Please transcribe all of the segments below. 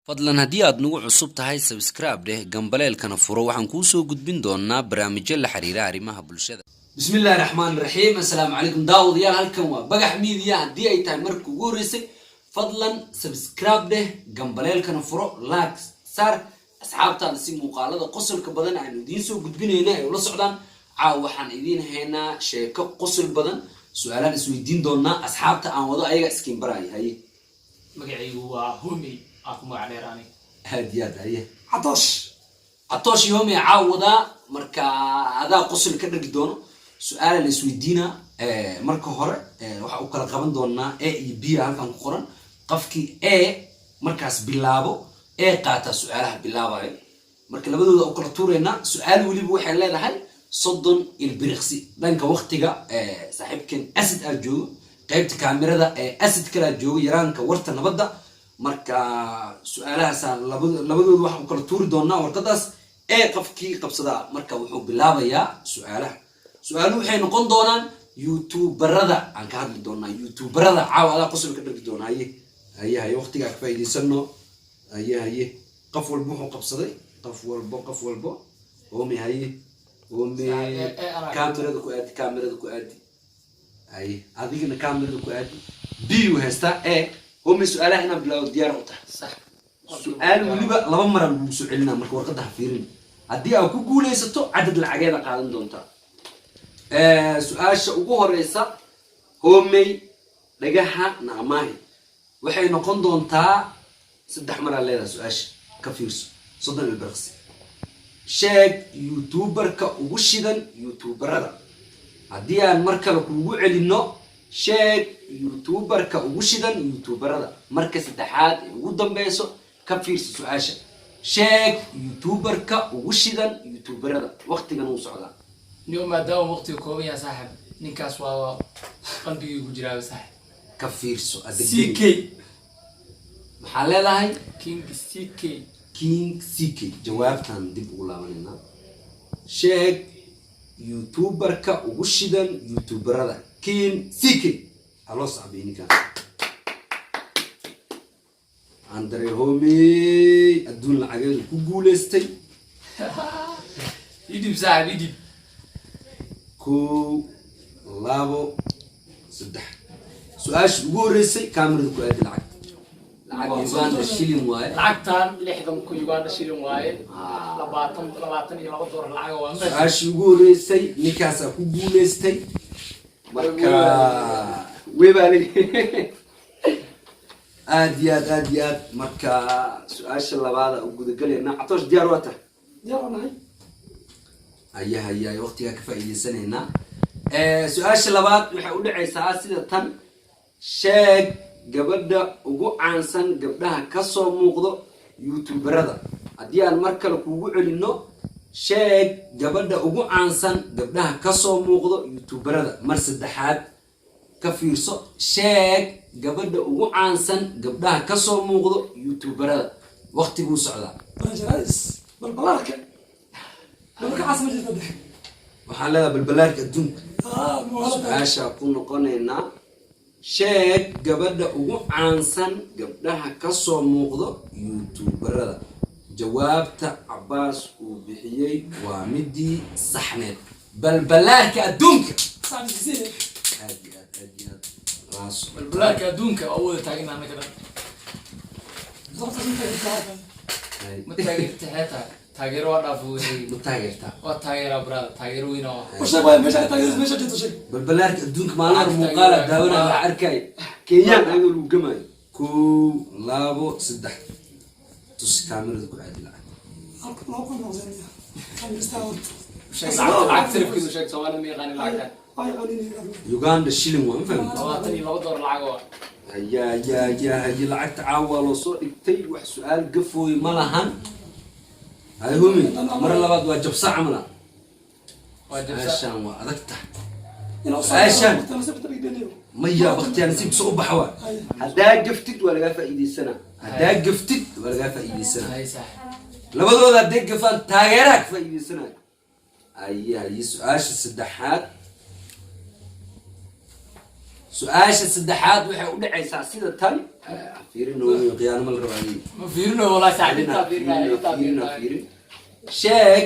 Fadlan haddii aad nagu cusub tahay, subscribe dheh, gambaleelkana furo. Waxaan kuu soo gudbin doonaa barnaamijyo la xiriira arrimaha bulshada. Bismi Illaahi Raxmaan Raxiim. Assalaamu calaykum, daawadayaal. Halkan waa Bagax Media. Haddii ay tahay marka ugu horreysay, fadlan subscribe dheh, gambaleelkana furo, like saar asxaabtaada si muuqaalada qosolka badan aanu idiin soo gudbinayna ay ula socdaan. Caaw waxaan idiin haynaa sheeko qosol badan, su-aalaan isweydiin doonaa. Asxaabta aan wado ayaga iskiin baraya. Haye. Magacaygu waa Homi, aan ku magac dheer aniga. Aad iyo aad. Haye. Cadoosh. Catoosh iyo Homi caaw wadaa. Marka adaa qosol ka dhagi doono. Su-aala la isweydiinaa. Marka hore waxa u kala qaban doonaa A iyo B halkan ku qoran. Qofkii A markaas bilaabo ee qaataa su-aalaha bilaabayo. Marka labadooda u kala tuuraynaa. Su-aal weliba waxay leedahay 30 ilbiriqsi. Dhanka waqtiga saaxiibkan Acid aa joogo, qaybta kaamirada ee Acid kalaa joogo, yaraanka warta nabadda. Marka su-aalahaasa labadooda waxaan u kala tuuri doonaa warqadaas. Ee qofkii qabsadaa marka wuxuu bilaabayaa su-aalaha. Su-aaluhu waxay noqon doonaan youtuberada aan ka hadli doonaa. Youtuberada caawa adaa qosol ka dhargi doona. Haye, haye, haye. Waqtigaa ka faa'iidaysano. Haye, haye. Qof walba wuxuu qabsaday, qof walbo, qof walbo. Omi, haye Omi. Kaamirada ku aadi, kaamirada ku aadi. Haye, adigana kaamirada ku aadi. B uu haystaa e. Omi, su-aalaha inaan bilaabo diyaar u tahay? Sax. Su-aal weliba laba maraa lagu soo celinaa. Marka warqadda ha fiirin. Haddii aad ku guulaysato, cadad lacageeda qaadan doontaa. Su-aasha ugu horeysa, Homey, dhagaha nacmaahi, waxay noqon doontaa saddex maraa leedahay. Su-aasha ka fiirso, 30 ilbirqsi. Sheeg youtuberka ugu shidan youtuberada. Haddii aan mar kale kuugu celinno, sheeg youtuberka ugu shidan youtuberada. Marka saddexaad ee ugu dambeyso, ka fiirsa su-aasha. Sheeg youtuberka ugu shidan youtuberada. Waqtigan wuu socdaa. Niyo, maadaama waqtiga kooban yahay, saaxib, ninkaas waa qalbigii ku jiraaba, saaxib. Ka fiirso. C K. Maxaa leedahay? King C K. King CK. Jawaabtan dib ugu laabanaynaa. Sheeg youtuberka ugu shidan youtuberada, King CK. Haloo sacbiy ninkaan. Andre Homey adduun lacageedu ku guuleystay. Idib, saaxib, idib. Kow, labo, saddex. Su-aasha ugu horreysay, kamerada ku aadi. Lacag, lacag Uganda shilling waaye. Lacagtan 60,000 Uganda shilling waaye. 20, $22 lacaga waa. Su-aashii ugu horreysay ninkaasaa ku guuleystay. Marka webaali aad iyo aad, aad iyo aad. Marka su-aasha labaada u gudagalayna. Catoosh, diyaar waa tahay? Diyaar waa nahay. Haya, haya, waqtigaa ka faa'iidaysanaynaa. Su-aasha labaad waxay u dhacaysaa sida tan: sheeg gabadha ugu caansan gabdhaha kasoo muuqdo youtuberada. Haddii aan mar kale kuugu celinno, sheeg gabadha ugu caansan gabdhaha kasoo muuqdo youtuberada. Mar saddexaad ka fiirso. Sheeg gabadha ugu caansan gabdhaha kasoo muuqdo youtuberada. Waqtiguu socdaa. Banjarais balbalaarka laba ka caas ma jirta de. Waxaan leedahay balbalaarka adduunka. Ah, muwaalada. Su-aashaa ku noqonaynaa. Sheeg gabadha ugu caansan gabdhaha kasoo muuqdo youtuberada. Jawaabta Cabaas uu bixiyey waa midii saxneed, balbalaarka adduunka. Sacabkiisii. Aad iyo aad, aad iyo aad. Raaso. Balbalaarka adduunka waa wada taagana annaka dhan. Sababtaas ma taageertaa? Ma taageerta xeeta, taageero waa dhaaf wey. Ma taageertaa? Waa taageeraa, brother, taageero weyn oo. U sheeg waay meesha ay taageerayso, meesha jirto sheeg. Balbalaarka adduunka maalin hore muuqaala daawanaya, waxaa arkaya Kenyaan ayagoo lagu gamaayo. Kow, labo, saddex. Tusi, kaamirada ku aadi lacag. Halka 2,000 noqdeen taageeristaa horta. Sheeg lacag sarifkeedu, sheeg. Soomaalida ma yaqaanin lacagtan. Waa yaqaanin. Uganda shilling waa, ma fahamta? $22 lacag waa. Haya, haya, haya, haya. Lacagta caawa waa loo soo dhigtay. Wax su-aal gafooy ma lahan. Hay humi, mar labaad waa jabsa camala. Waa jabsa. Su-aashaan waa adag tahay. Inaa Su-aashaan. nasiibta dhigdheniyo. Maya, baktiyaa nasiibkiisa u baxa waa. Haddaa gaftid waa lagaa faa'iidaysanaa. Haddaa gaftid waa lagaa faa'iidaysanaa. Hay, saaxib. Labadooda hadday gafaan, taageeraha ka faa'iidaysanayo. Haye, haye. Su-aasha saddexaad. Su-aasha saddexaad waxay u dhacaysaa sida tan. Fiirin oo khiyaano ma la rabaa. Ma fiirino walaa, saaxiib, intaa fiirinaya, intaa fiirin fiirinaya. Fiirin. Sheeg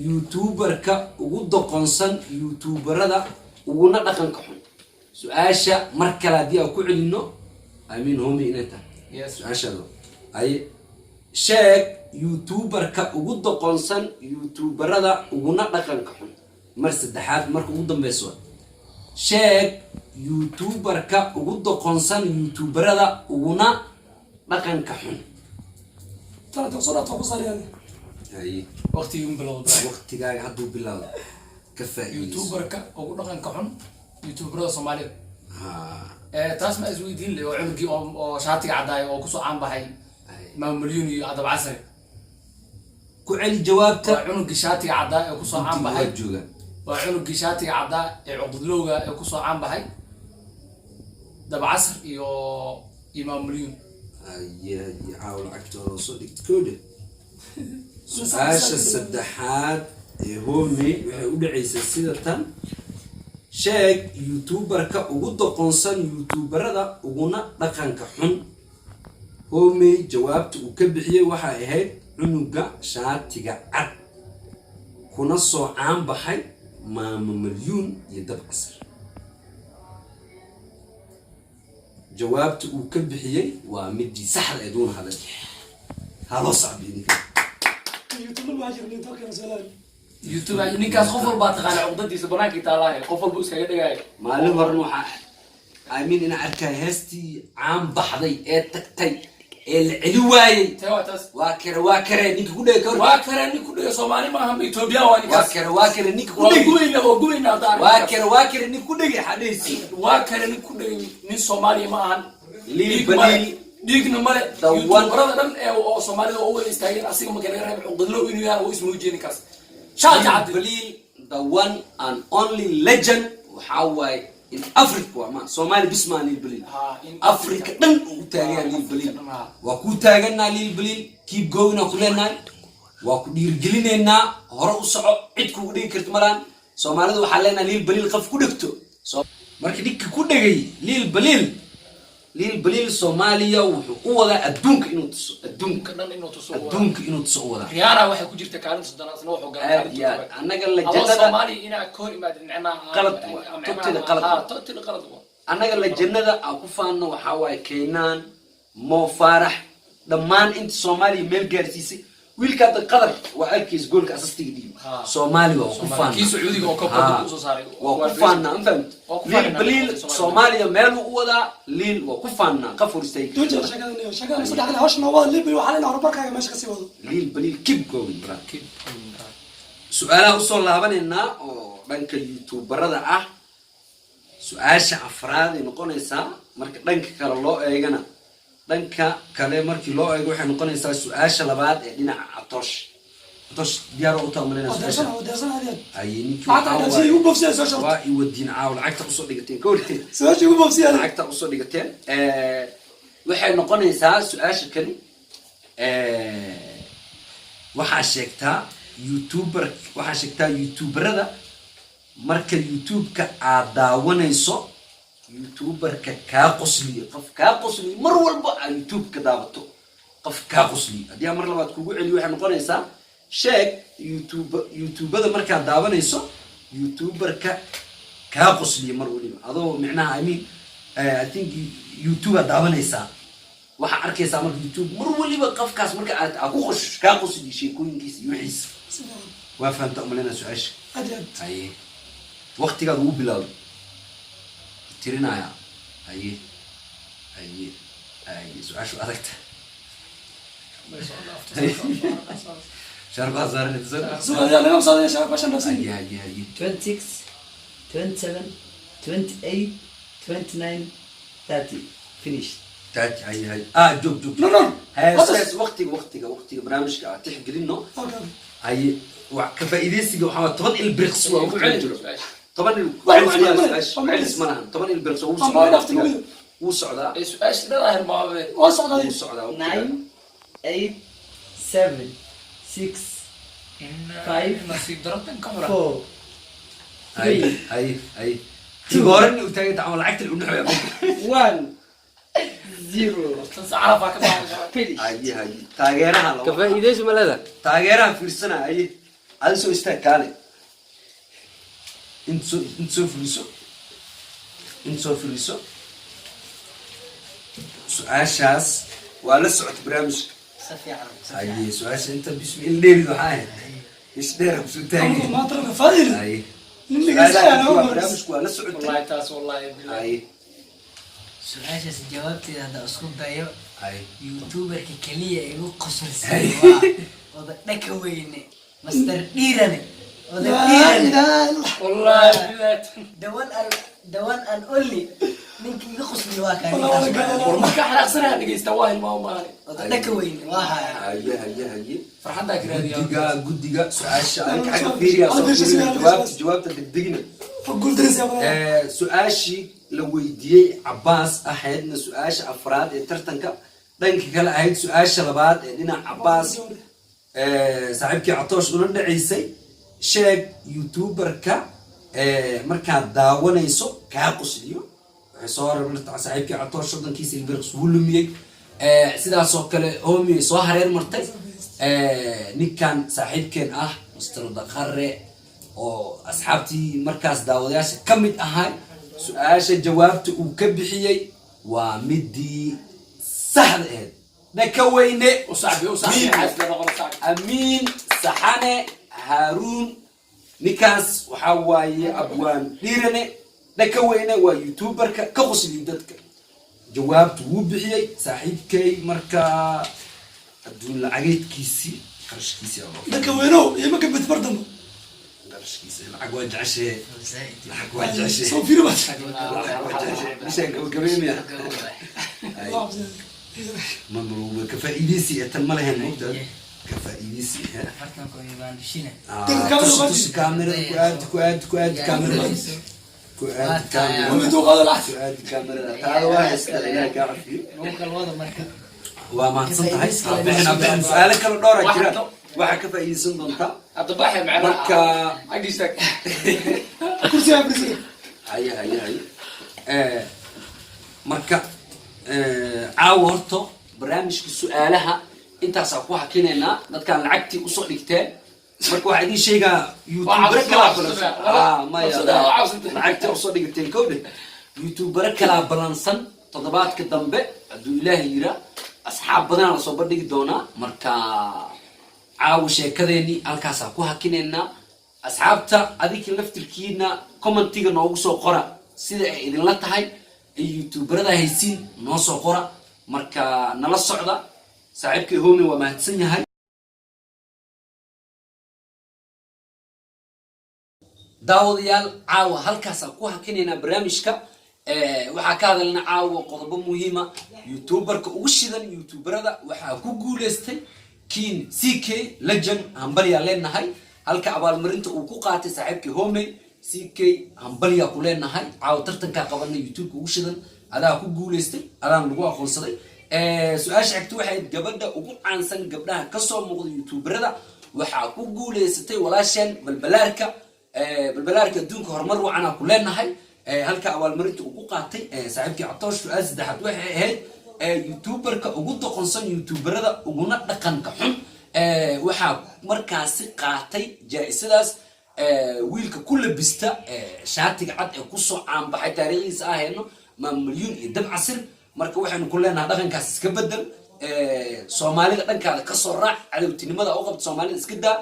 youtuberka ugu doqonsan youtuberada uguna dhaqanka xun. Su-aasha mar kale haddii aan ku celino, I mean, homie, inay tahay. Yes. Su-aashaada ay sheeg youtuberka ugu doqonsan youtuberada uguna dhaqanka xun. Mar saddexaad, marka ugu dambeyso, sheeg youtuberka ugu doqonsan youtuberada uguna dhaqanka xun. Tan soo dhaafto ku saariyaan. Haye. Waqtigii un bilowda. Waqtigaaga hadduu bilowda, ka faa'iidayso. Youtuberka ugu dhaqanka xun youtuberada Soomaalida. Ha. Taas ma isweydiin le, oo cunugii oo shaatiga caddaay oo kusoo caan baxay Maama Malyun iyo Adab Casri. Ku celi jawaabta. Waa cunugii shaatiga caddaa ee kusoo caan baxay. Waa joogaan. Waa cunugii shaatiga caddaa ee cuqdadlowga ee kusoo caan baxay Dabcasr iyo Imaam Malyun. Haye haye, caaw lacagtooda soo dhigta koodhe. Su-aasha saddexaad ee home waxay u dhacaysaa sida tan: sheeg youtuberka ugu doqonsan youtuberada uguna dhaqanka xun. Homey jawaabta uu ka bixiyey waxay ahayd cunuga shaatiga cad kuna soo caan baxay Maama Malyuun iyo Dab Casar. Jawaabta uu ka bixiyey waa midii saxda ee duuna hadal haloo sacbi ninka. YouTube ma jiro inta kale soo. YouTube ninkaas qof walbaa taqaana, cuqdadiisa banaankii taalahay, qof walba iskaga dhigaayo. Maalin horan waxaa, I mean, inaan arkay heestii caan baxday ee tagtay ee la celi waayey. Tee waa taas? Waa kare, waa kare, ninka ku dhegay ka hor. Waa kare nin ku dhigay, Soomaali maaha, ma Ethoobiyan waa waa ninkaas. Kare, waa kare, ninka ku Waa dhegay. Gubayna, waa gubayna hadda arag waa ninkaas. Kare, waa kare, ninka ku dhegay xadhaysi. Waa kare nin ku dhigay, nin Soomaaliya ma ahan. Liil Dhiig Baliil. male, dhiigna male. The one- Youtuberada dhan ee oo Soomaalida oo wada istaageen, asiga marka laga reebay, cuqdadlow inuu yahay waa ismuujiyey ninkaas shaati caddi. Baliil, the one and only legend, waxaa waaye in Africa, waa ma Soomaali bis maa Liil Baliil. Ha, in Africa dhan uu u taagan Liil Baliil. Dhan, ha. Waa kuu taaganaa Liil Baliil, keep going aan ku leenahay, waa ku dhiirigelinaynaa, hore u soco, cid kugu dhigi karto malaan. Soomaalida waxaa leenahay Liil Baliil qof ku dhegto. Marka ninka ku dhegay Liil Baliil, Liil Baliil Soomaaliya wuxuu u wadaa adduunka inuu tuso, adduunka dhan inuu tuso. Adduunka inuu tuso u wadaa. Rihanna waxay ku jirta kaalinta 30aad, isna wuxuu galay Aad kaalinta iyo aad. koowaad. Annaga Adoo legendada Soomaaliya inaa ka hor imaadid micnaha Qalad waa. Totally qalad waa. Totally qalad waa. Annaga legendada aan ku faanno waxaa waaye Keynaan, Mo Faarax, dhammaan inta Soomaaliya meel gaarsiisay. Wiilka hadda Qatar waa arkaysa goolka assistiga dhiib. Soomaaliya waa ku faanna. Kii Sacuudiga oo koobka dib usoo saaray. Waa ku faannaa, ma fahamti? Waa ku Liil faanaa. Baliil Soomaaliya meel uu u wadaa. Liil waa ku faannaa, qaf hor istaagi. Jooji sheekada niyo, sheekada saddex hawsha noo wada. Libil waxaa leena horumarkaaga meesha kasii wado. Liil Baliil, keep going, bro. Su-aalaha usoo laabanaynaa oo dhanka youtuberada ah. Su-aasha afraad ay noqonaysaa. Marka dhanka kale loo eegana, dhanka kale markii loo eego, waxay noqonaysaa su-aasha labaad ee dhinaca Catoosh. Catoosh, diyaar oo u taamalinaa Waa su-aasha? deersan, waa deersan aad. Haye, ninkii Lacagta waxaa si igu boobsiya soo sharto. Waa iwadiin caaw, lacagta usoo dhigateen ka horteen. Su-aasha igu boobsiya. Lacagta usoo dhigateen. Waxay noqonaysaa su-aasha kani: waxaa sheegtaa youtuber, waxaa sheegtaa youtuberada marka youtube-ka aad daawanayso, youtuberka kaa qosliyo, qof kaa qosliyo mar walba aad youtube-ka daawato, qof kaa qosliyo. Haddii aan mar labaad kugu celiyo, waxay noqonaysaa: sheeg youtube, youtubada markaad daawanayso, youtuberka kaa qosliyo mar waliba, adoo micnaha, I mean, I think youtube aad daawanaysaa, waxaa arkaysaa marka youtube mar waliba qofkaas marka aad ku qosho, kaa qosliyo sheekooyinkiisa iyo wixiisa. Si fiican. Waa fahamta umalena su-aasha? Aad iyo aad. Haye, waqtigaad ugu bilowday tirinaya. Haye haye haye, su-aashu adagta. Shaarbaa saaran. Su'aal yaa laga soo shabaab bashan nafsi. Haye haye haye. 26, 27, 28, 29, 30. Finished. Taaj, haye haye, ah, joog joog. No, no. Hees waqtiga barnaamijka aan tixgelino. Okay. Haye, waa ka faa'iidaysiga. Waxaa waa 10 ilbiriqsi waa waqtiga jiro, 10 il Wax celis ma malahan. leh, Su-aasha wax ma leh. celis malahan, 10 ilbiriqsi wuu Ama socdaa way waqtiga. dhaftay. Wuu socdaa. Su-aasha dhan ahel maabe. Waa socdaa. Wuu socdaa waqtiga. 9, 8, 7, 6, 5, Nasiib daratan ka xura. 4, Haye 3, haye haye. Goorani u taagan tahay lacagta u dhaxaya. 1, 0. Tan carafaa ka baxay. Finish. Haye, haye, taageeraha Ka la faa'iidaysi ma leedahay? Taageeraha fiirsana. Haye, adi soo istaag, kaale. Int soo, int soo firiiso, int soo firiiso. Su-aashaas waa la socota barnaamijka? Si fiican, si fiican. Haye, su-aasha inta bismi dheerid waxaa ahayd ish dheer kusoo taagay. Maanta raba fadil. Haye. Nin dhegeysanaya Su-aasha nama waa baris. barnaamijku waa la socotay? Wallahi taas, wallahi billahi. Haye. Su-aashaas jawaabteeda hadda isku dayo. Haye. Youtuberka keliya igu qosolsiiyo waa oda dhaka weyne, Master Dhiirane, oda Laa Dhiirane. ilaaha illallah. Wallahi billahi. The one and only ninka iga qosliyo waa kaa. Wallah, Ninkaas wala waa. War marka xanaaqsanaha dhegeysta waa hilmaamo maani. Oda dhaka weyne waa haya. Haye, haye, haye. Farxaddaa ka raadiyaa. Guddiga su-aasha adinka xagga fiiriya soo fiirina jawaabta, jawaabta degdegina. Guul daraysa badan. Su-aashii la weydiiyey Cabaas ahaydna su-aasha afraad ee tartanka, dhanka kale ahayd su-aasha labaad ee dhinaca Cabaas, saaxiibkii Catoosh una dhacaysay: sheeg youtuberka markaad daawanayso kaa qosliyo. Waxay soo hareer saaxiibkii Catoosh 30kiisa ilbirqs wuu lumiyey. Sidaasoo kale Homi soo hareer martay. Ninkan saaxiibkeen ah, Mr Daqare, oo asxaabtii markaas daawadayaasha ka mid ahay, su-aasha jawaabta uu ka bixiyey waa midii saxda ahayd. Dhaka weyne. U sacbi, u sacbi, xaasla noqon sacbi. Amiin Saxane Haaruun, ninkaas waxaa waaye abwaan Dhiirane. Dhaka weyne waa youtuberka ka qosliyo dadka. Jawaabtu wuu bixiyey saaxiibkay. Marka adduun lacageedkiisii, qarashkiisii aa loo Dadka weynow iyo ma gabad bar dambe. Qarashkiisa lacag waa jeceshe, lacag waa jeceshe. Soo fiiri baad. Lacag waa jeceshe. Bishaan gabagabeynaya ma ka faa'iideysi tan ma lahayn, moogtaa ka faa'iideysi. 40 kun baan dhishina. Tusi, tusi kaamirada, ku aadi, ku aadi, ku aadi kaamirada, ku aadi kaamirada. Mid uu qaado lacag. Ku aadi kaamirada. Taada waa haysta, Ilaah kaa cafiyo. Lagu kala wado marka. Waa mahadsan tahay. Ka faa'iideysi. Bixin, bixin. Su-aalo kale dhowra jira, waxaa ka faa'iideysan doontaa. Hadda baxay macnaha. Marka xagga istaag. Kursiga fadhiisana. Haye, haye, haye. Marka caawa horto barnaamijka su-aalaha intaasaa ku hakinaynaa. Dadkaan lacagtii usoo dhigteen, marka waxaa idiin sheegaa youtubere kalaa balansan. Maya, lacagtii usoo dhigateen kowdhe, youtubere kalaa balansan toddobaadka dambe hadduu Ilaahay yiraa. Asxaab badanaa lasoo bandhigi doonaa. Marka caawa sheekadeennii halkaasaa ku hakinaynaa. Asxaabta, adinka laftirkiina commentiga noogu soo qora sida ay idinla tahay ay youtuberada haysiin, noo soo qora. Marka nala socda. Saaxiibkay Homi waa mahadsan yahay. Daawadayaal, caawa halkaasaan ku hakinaynaa barnaamijka. Waxaa ka hadalna caawa qodobo muhiima. Youtuberka ugu shidan youtuberada waxaa ku guuleystay Kin CK Legend, hambalyaa leenahay. Halka abaalmarinta uu ku qaatay saaxiibkii Homey. CK, hambalyaa ku leenahay. Caawa tartankaa qabanay youtubeka ugu shidan adaa ku guuleystay, adaan lagu aqoonsaday. Su-aasha xigta waxay ahayd gabadha ugu caansan gabdhaha kasoo muuqda youtuberada. Waxaa ku guuleysatay walaasheen Balbalaarka. Balbalaarka, adduunka horumar wacanaa ku leenahay. Halka abaalmarinta uu ku qaatay saaxiibkii Catoosh. Su-aal saddexaad waxay ahayd youtuberka ugu doqonsan youtuberada uguna dhaqanka xun. Waxaa markaasi qaatay jaa-isadaas wiilka ku labista shaatiga cad ee kusoo caanbaxay, taariikhdiisa ahayno Maamalyuun iyo Dabcasir. Marka waxaynu ku leenahay dhaqankaas iska bedel, soomaalida dhankaada kasoo raac, cadowtinimada u qabta soomaalida iska daa.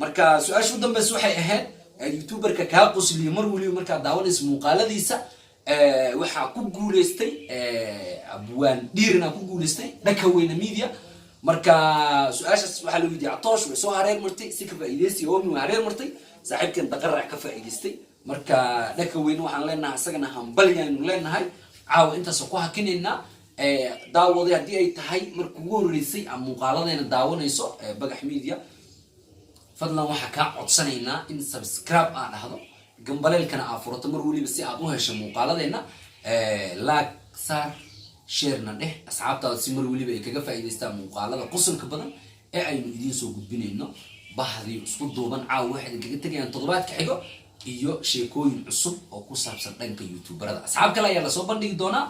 Marka su-aasha u dambeysa waxay ahayd youtuberka kaa qosliyo mar weliba markaad daawanaysa muuqaaladiisa. Waxaa ku guuleystay abwaan Dhiirina, ku guuleystay Dhaka Weyne Media. Marka su-aashaas waxaa la weydiiyey Catoosh, way soo hareer martay. Si ka faa'iideysi Omi way hareer martay, saaxiibkan Daqarac ka faa'iideystay. Marka Dhaka Weyne waxaan leenahay isagana hambalyaanu leenahay. Caawa intaasoo ku hakinaynaa. Daawaday, haddii ay tahay marka ugu horreysay ama muuqaaladeena daawanayso Bagax Media, fadlan waxaa kaa codsanaynaa in subscribe aa dhahdo, gambaleelkana aa furato mar weliba si aad u hesho muuqaaladeena. Like saar, sharena dheh asxaabtaada si mar weliba ay kaga faa'iidaystaan muuqaalada qosolka badan ee aynu idiin soo gudbinayno. Bahdii isku duuban caawa waxay idinkaga tegayaan toddobaadka xigo. Iyo sheekooyin cusub oo ku saabsan dhanka youtuberada, asxaab kale ayaa lasoo bandhigi doonaa.